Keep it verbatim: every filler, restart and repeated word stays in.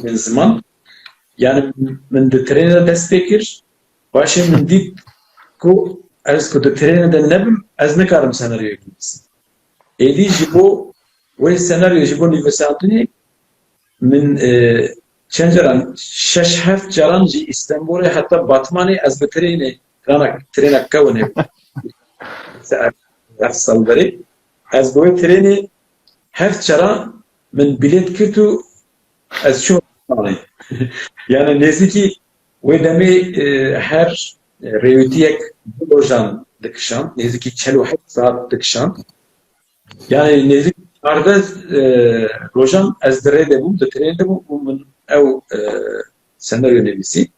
min ziman. Yani min di trênê de dest pê kir. Paşê min dît ku ez ku di trênê de nebim, ez nikarim senaryoyê binivîsim. Êdî ji bo wê senaryoyê, ji bo nivîsandinê min, e, çend caran, şeş heft caran ji Îstenbolê heta Batmanê ez bi trênê, trana, trêna kewinê bû. Heft sal berê. Ez bi wê trênê heft cara min bilêt girt û ez çûm Batmanê. Yani nêzîkî wê demê, e, her rêwîtiyek du rojan dikişand, nêzîkî çel û heft saet dikişand. Yani nêzîk çardeh, e, rojan ez di rê de bûm, di trênê de bûm û min ew, e, senaryo nivîsî.